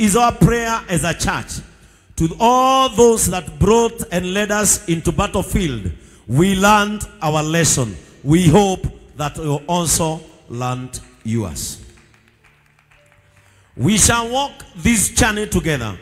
is our prayer as a church. To all those that brought and led us into battlefield, we learned our lesson. We hope that you also learned yours. We shall walk this journey together,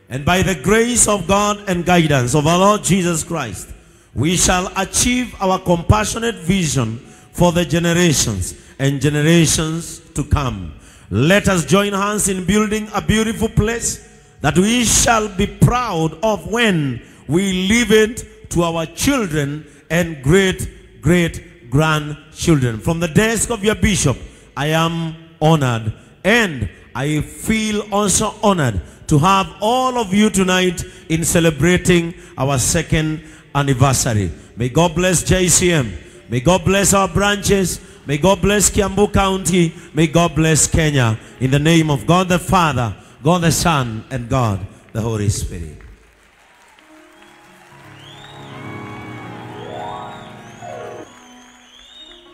and by the grace of God and guidance of our Lord Jesus Christ, we shall achieve our compassionate vision for the generations and generations to come. Let us join hands in building a beautiful place that we shall be proud of when we leave it to our children and great-great-grandchildren. From the desk of your bishop, I am honored, and I feel also honored to have all of you tonight in celebrating our second anniversary. May God bless JCM. May God bless our branches. May God bless Kiambu County. May God bless Kenya. In the name of God the Father, God the Son, and God the Holy Spirit.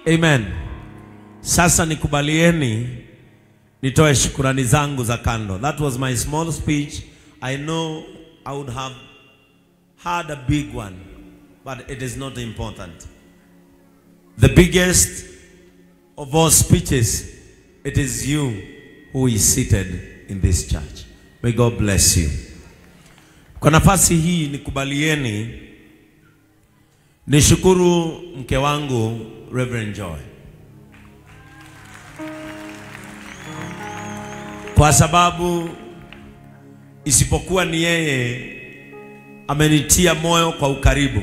Amen. Sasa nikubalieni nitoe shukurani zangu za kando. That was my small speech. I know I would have had a big one, but it is not important. The biggest of all speeches, it is you who is seated in this church. May God bless you. Kwa nafasi hii nikubalieni nishukuru mke wangu Reverend Joy, kwa sababu isipokuwa ni yeye amenitia moyo kwa ukaribu.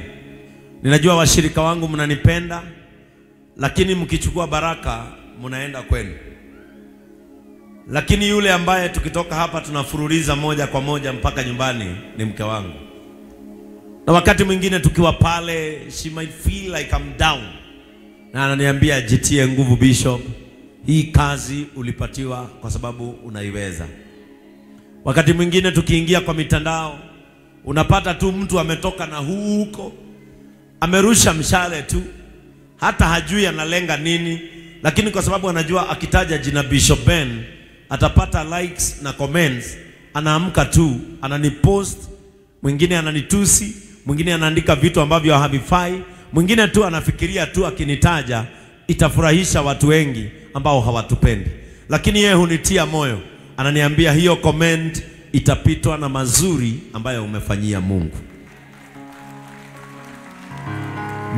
Ninajua washirika wangu mnanipenda, lakini mkichukua baraka mnaenda kwenu. Lakini yule ambaye tukitoka hapa tunafuruliza moja kwa moja mpaka nyumbani ni mke wangu. Na wakati mwingine tukiwa pale, she might feel like I'm down, na ananiambia jitie nguvu Bishop, hii kazi ulipatiwa kwa sababu unaiweza. Wakati mwingine tukiingia kwa mitandao, unapata tu mtu ametoka na huko, amerusha mshale tu, hata hajui analenga nini, lakini kwa sababu anajua akitaja jina Bishop Ben atapata likes na comments, anaamka tu ananipost, mwingine ananitusi, mwingine anaandika vitu ambavyo havifai, mwingine tu anafikiria tu akinitaja itafurahisha watu wengi ambao hawatupendi. Lakini yeye hunitia moyo, ananiambia hiyo comment itapitwa na mazuri ambayo umefanyia Mungu.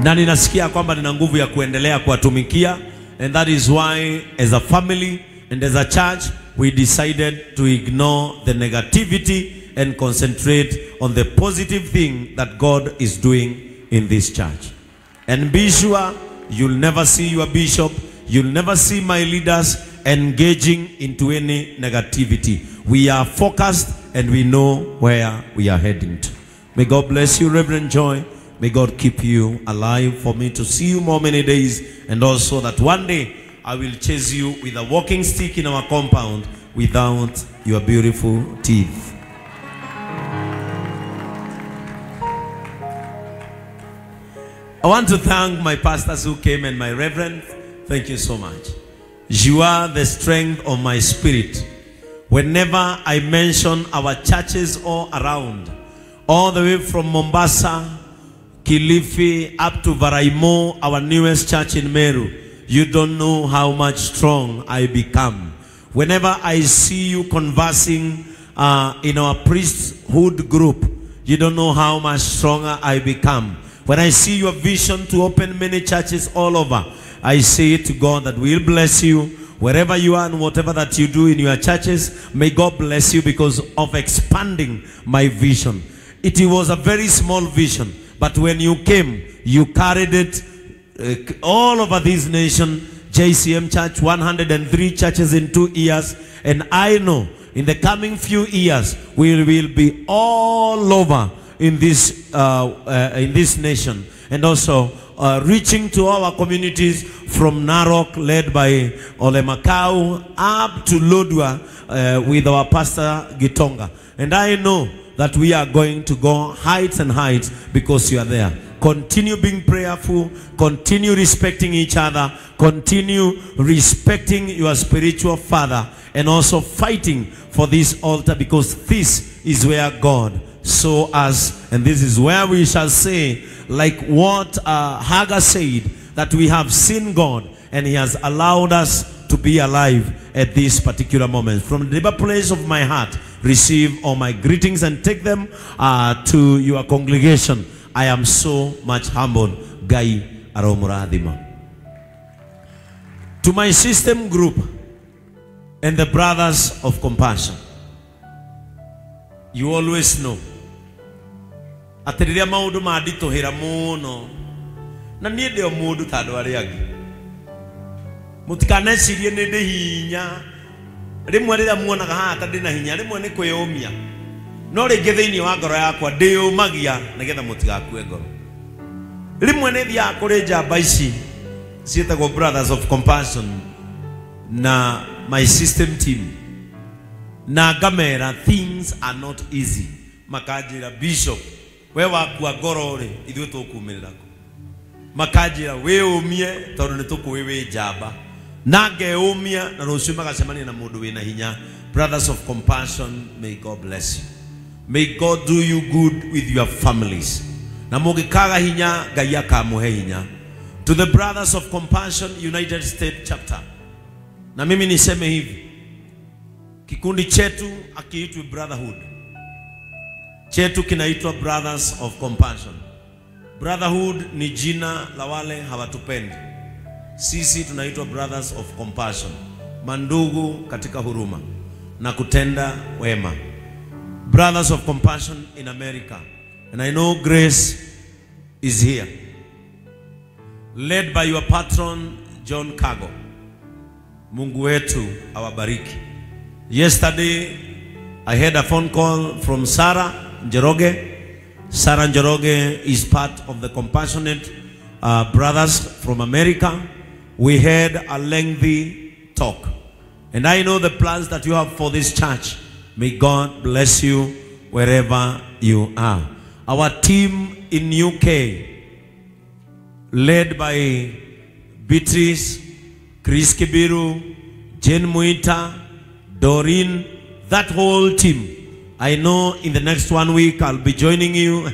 Na ninasikia kwamba nina nguvu ya kuendelea kuwatumikia, and that is why as a family and as a church we decided to ignore the negativity and concentrate on the positive thing that God is doing in this church. And be sure you'll never see your bishop, you'll never see my leaders engaging into any negativity. We are focused and we know where we are heading to. May God bless you, Reverend Joy. May God keep you alive for me to see you more many days, and also that one day I will chase you with a walking stick in our compound without your beautiful teeth. I want to thank my pastors who came and my reverend. Thank you so much. You are the strength of my spirit. Whenever I mention our churches all around, all the way from Mombasa, Kilifi, up to Varaimo, our newest church in Meru, you don't know how much strong I become. Whenever I see you conversing in our priesthood group, you don't know how much stronger I become. When I see your vision to open many churches all over, I say to God that will bless you wherever you are and whatever that you do in your churches. May God bless you because of expanding my vision. It was a very small vision, but when you came, you carried it all over this nation. JCM Church, 103 churches in 2 years. And I know in the coming few years, we will be all over in this nation, and also reaching to our communities from Narok, led by Ole Makau, up to Lodwar with our pastor Gitonga. And I know that we are going to go heights and heights because you are there. Continue being prayerful. Continue respecting each other. Continue respecting your spiritual father, and also fighting for this altar, because this is where God saw us, and this is where we shall say, like what Hagar said, that we have seen God and he has allowed us to be alive at this particular moment. From the deeper place of my heart, receive all my greetings and take them to your congregation. I am so much humbled. Gai aromurathima. To my system group and the Brothers of Compassion, you always know atĩ rĩrĩa maũndũ manditũhĩra mũno, na niĩ ndĩ o mũndũ ta andũ arĩa angĩ, mũtikanecirie nĩ ndĩ hinya. Rĩmwe rĩrĩa muonaga haha ta ndĩna hinya, rĩmwe nĩ kwĩyũmia, no rĩngĩ thĩinĩ wa ngoro yakwa ndĩyũmagia nĩgetha mũtigakue ngoro. Rĩmwe nĩ thiaga kũrĩ njamba ici ciĩtagwo Brothers of Compassion na my system team, na ngamera things are not easy. Makanjĩra, Bishop, we wakua ngoro rĩ, ithuĩ tũkumĩrĩra kũ? Makanjĩra wĩyũmie tondũ nĩ tũkũĩ wĩ njamba, na ngeyũmia, na rũciũ magacemania na mũndũ wĩna hinya. Brothers of Compassion, may God bless you. May God do you good with your families. Na mũngĩkaga hinya, Ngai akamũhe hinya. To the Brothers of Compassion United States Chapter, na mimi niseme hivi, kikundi chetu akiitwi Brotherhood, chetu kinaitwa Brothers of Compassion. Brotherhood ni jina la wale hawatupendi. Sisi tunaitwa Brothers of Compassion, mandugu katika huruma na kutenda wema. Brothers of Compassion in America. And I know Grace is here, led by your patron John Kago. Mungu wetu awabariki. Yesterday I had a phone call from Sarah Njoroge. Sarah Njoroge is part of the Compassionate Brothers from America. We had a lengthy talk, and I know the plans that you have for this church. May God bless you wherever you are. Our team in UK, led by Beatrice, Chris Kibiru, Jane Muita, Doreen, that whole team. I know in the next 1 week I'll be joining you.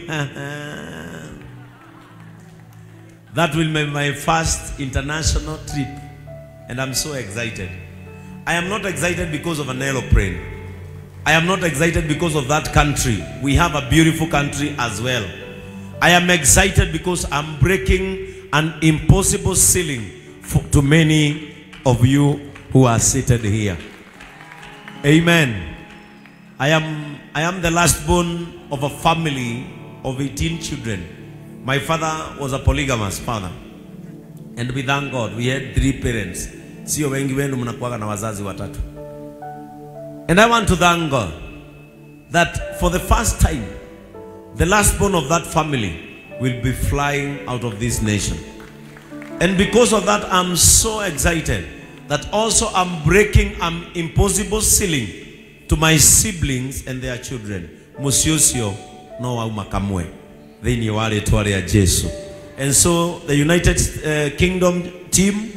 That will be my first international trip, and I'm so excited. I am not excited because of an aeroplane. I am not excited because of that country. We have a beautiful country as well. I am excited because I'm breaking an impossible ceiling to many of you who are seated here. Amen. I am the last born of a family of 18 children. My father was a polygamous father. And we thank God, we had 3 parents. Sio wengi wenu mnakuwaga na wazazi watatu. And I want to thank God that for the first time, the last born of that family will be flying out of this nation. And because of that, I'm so excited that also I'm breaking an impossible ceiling to my siblings and their children. Musiosio no wa umakamwe. Thĩinĩ wa rĩĩtwa rĩa Jesu. And so the United Kingdom team,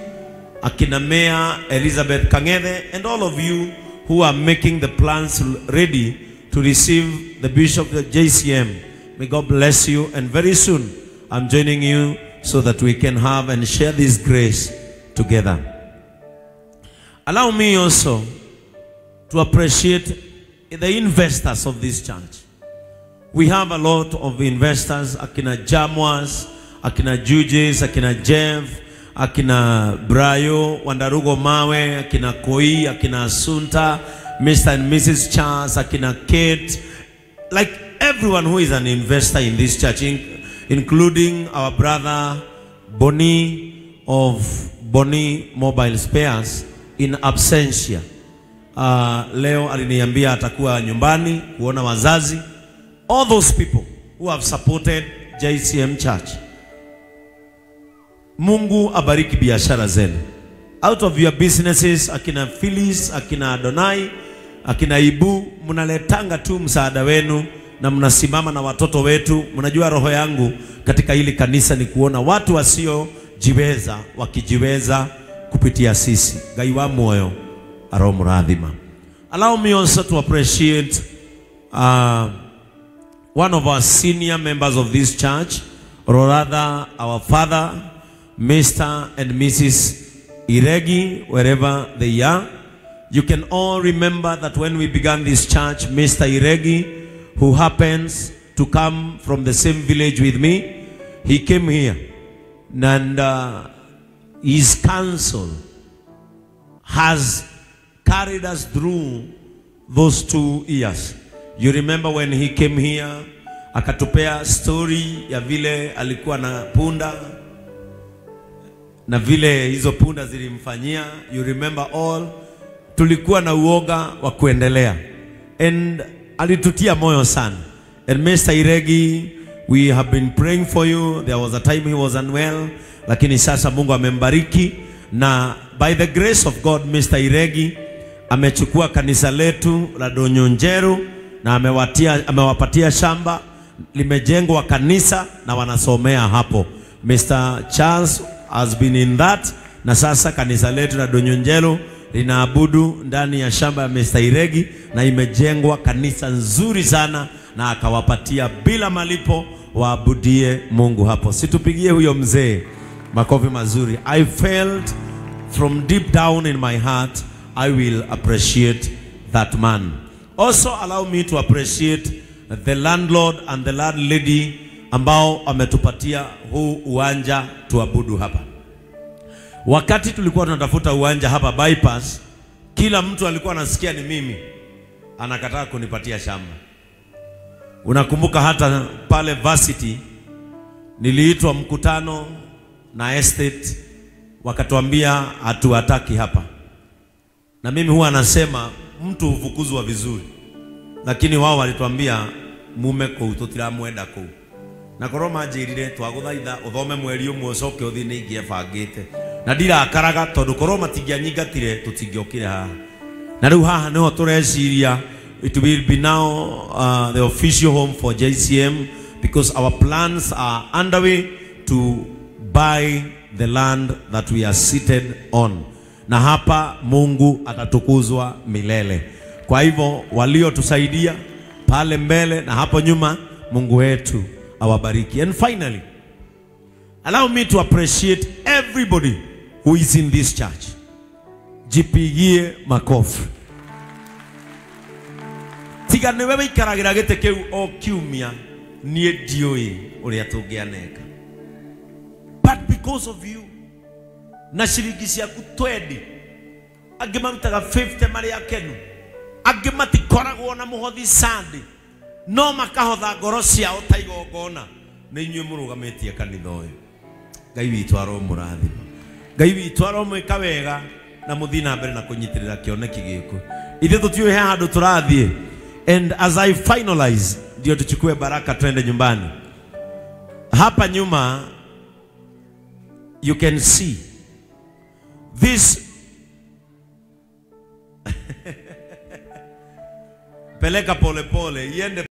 akina Mayor Elizabeth Kang'ethe, and all of you who are making the plans ready to receive the Bishop of the JCM, may God bless you. And very soon, I'm joining you so that we can have and share this grace together. Allow me also to appreciate the investors of this church. We have a lot of investors, akina Jamwas, akina Jujes, akina Jeff, akina Brayo, Wandarugo Mawe, akina Koi, akina Asunta, Mr. and Mrs. Charles, akina Kate, like everyone who is an investor in this church, including our brother Bonnie of Bonnie Mobile Spares in absentia. Leo aliniambia atakuwa nyumbani kuona wazazi. All those people who have supported JCM Church. Mungu abariki biashara zenu. Out of your businesses, akina Phyllis, akina Adonai, akina Ibu, mnaletanga tu msaada wenu na mnasimama na watoto wetu. Mnajua roho yangu katika hili kanisa ni kuona watu wasiojiweza wakijiweza kupitia sisi. Ngai wa moyo aromurathima. Allow me also to appreciate one of our senior members of this church, or rather our father, Mr. and Mrs. Iregi, wherever they are. You can all remember that when we began this church, Mr. Iregi, who happens to come from the same village with me, he came here, and his counsel has carried us through those 2 years. You remember when he came here, akatupea story ya vile alikuwa na punda na vile hizo punda zilimfanyia. You remember all. Tulikuwa na uoga wa kuendelea, and alitutia moyo sana. And Mr. Iregi, we have been praying for you. There was a time he was unwell, lakini sasa Mungu amembariki, na by the grace of God Mr. Iregi amechukua kanisa letu la Donyonjeru na amewapatia shamba, limejengwa kanisa na wanasomea hapo. Mr. Charles has been in that, na sasa kanisa letu la Donyonjeru linaabudu ndani ya shamba ya Mr. Iregi, na imejengwa kanisa nzuri sana, na akawapatia bila malipo waabudie Mungu hapo. Situpigie huyo mzee makofi mazuri. I felt from deep down in my heart I will appreciate that man. Also allow me to appreciate the landlord and the landlady ambao ametupatia huu uwanja tuabudu hapa. Wakati tulikuwa tunatafuta uwanja hapa bypass, kila mtu alikuwa anasikia ni mimi anakataa kunipatia shamba. Unakumbuka hata pale varsity niliitwa mkutano na estate, wakatuambia hatuhataki hapa. Na mimi huwa nasema mtu hufukuzwa vizuri, lakini wao walituambia mume kuu tutiramwenda kuu. Na korwo manjirire twaguthaitha uthome mweri umwe ucoke uthii ni ingiebangite. Na ndirakaraga tondu korwo matingĩanyingatire tũtingĩokire haha. Na rĩu haha niho tũreciria it will be now the official home for JCM, because our plans are underway to buy the land that we are seated on. Na hapa Mungu atatukuzwa milele. Kwa hivyo waliotusaidia pale mbele na hapo nyuma, Mungu wetu awabariki. And finally, allow me to appreciate everybody who is in this church. Jipigie makofi. Tiga ni wewe ikaragira gite kiu o kiumia, nie ndiũĩ ũrĩa tũngĩaneka. But because of you, na ciringi ciaku 20, angĩ marutaga 50 marĩ akenu, angĩ matikoragwo na mũhothi Sunday, no makahotha ngoro ciao ta igongona. Nĩ inyuĩ mũrũgamĩtie kanitha ũyũ. Ngai witũ aromũrathima. Ngai witũ aromwĩka wega na mũthiĩ na mbere na kũnyitĩrĩra kĩoneki gĩkũ. Ithuĩ tũtiũĩ he handũ tũrathiĩ. And as I finalize, ndio tuchukue baraka twende nyumbani. Hapa nyuma you can see this peleka pole pole iende.